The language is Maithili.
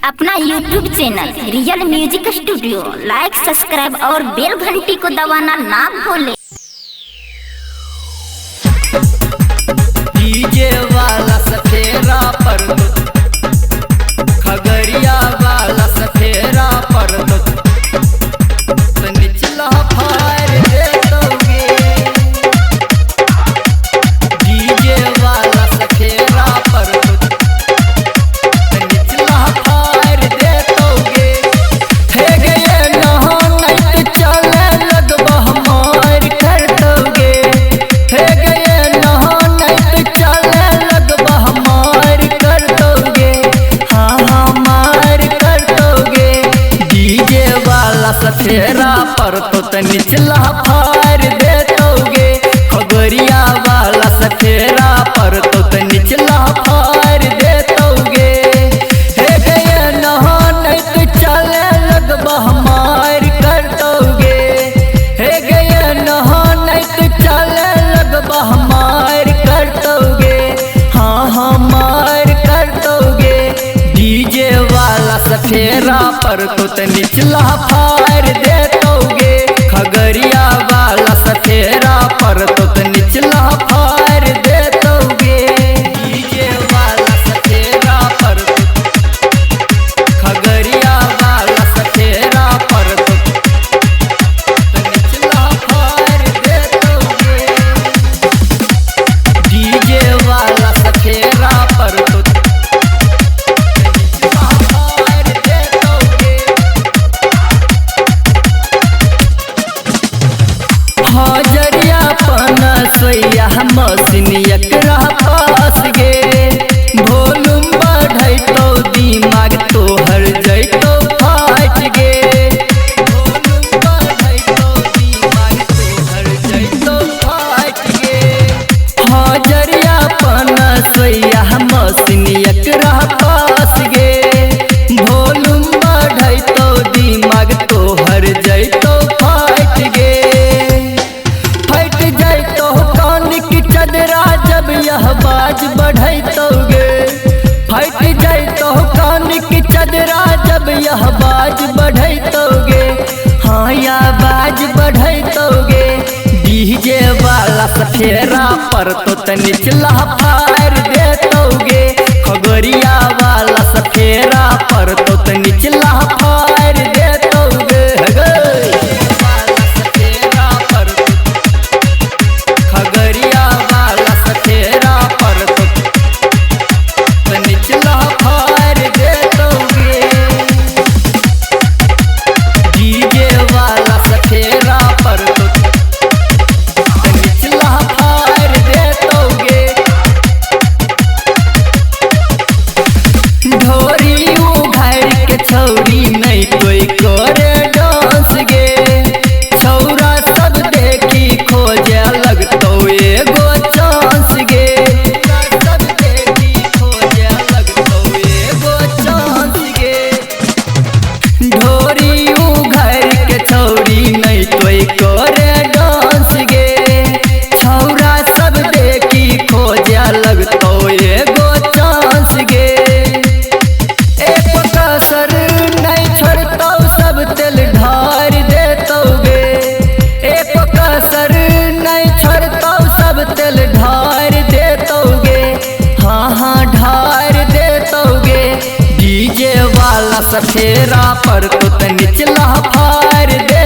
अपना YouTube channel real music studio like subscribe और बेल घंटी को दबाना ना भूलें। डीजे वाला सफेरा पर खगड़िया वाला सफेरा पर निचला फाड़ दे दोगे। डीजे वाला सफेरा पर निचला फाड़ दे दोगे। हे गए नहा चले लगबा मार कर दोगे। हे गए नहा चले लगबा मार कर दोगे। हाँ हाँ मार कर दोगे। डीजे वाला सफेरा पर तो निचला फाड़ दे दोगे। खगड़िया वाला सफेरा पर तो निचला फाड़ दे दोगे। हे गए नहा चले लगबा मार कर दोगे। हे गए नहा चले लगबा मार कर दोगे। हाँ हाँ मार कर दोगे। डीजे वाला सफेरा पर तो निचला फाड़ दे दोगे। खगड़िया वाला सफेरा पर तो निचला फाड़ दे दोगे। डीजे वाला सफेरा पर खगड़िया वाला सफेरा पर तो निचला फाड़ दे दोगे। डीजे वाला सफेरा पर तो निचला फाड़ दे दोगे। हजरिया पन सोया मशीन एकरा पास गे। वॉल्यूम बढ़ैतो दिमाग तोहर जैतो फाट गे। वॉल्यूम बढ़ैतो दिमाग तोहर जैतो फाट गे। हजरिया पन सोया मशीन एकरा पास गे। वॉल्यूम बढ़ैतो दिमाग तोहर जैतो फाट गे। फट जैतो कान की चदरा जब यह बाज बढ़ैतोगे। फट जैतो कान की चदरा जब यह बाज बढ़ैतोगे। हाँ या बाज बढ़ैतोगे। डीजे वाला सफेरा पर तो निचला फाड़ दे दोगे। खगड़िया वाला सफेरा पर तो निचला फाड़ दे दोगे। खगड़िया वाला सफेरा पर तो निचला फाड़ दे दोगे। डीजे वाला सफेरा पर तो निचला फाड़ दे दोगे। ढोरी उघाड़ के छौरी नहीं कोई करे डांस गे। छौरा सब देखी खोजे लगतो एगो चांस गे। सब देखी खोजे लगतो एगो चांस गे। ढोरी उघाड़ के छौरी नहीं कोई करे डांस गे। छौरा सब देखी खोजे लगतो एगो चांस गे। एक कसर नहीं छोड़तो सब तेल ढार दे दोगे। एक कसर नहीं छोड़तो सब तेल ढार दे दोगे। हाँ हाँ ढार दे दोगे। डीजे वाला सफेरा पर तो निचला फाड़ दे।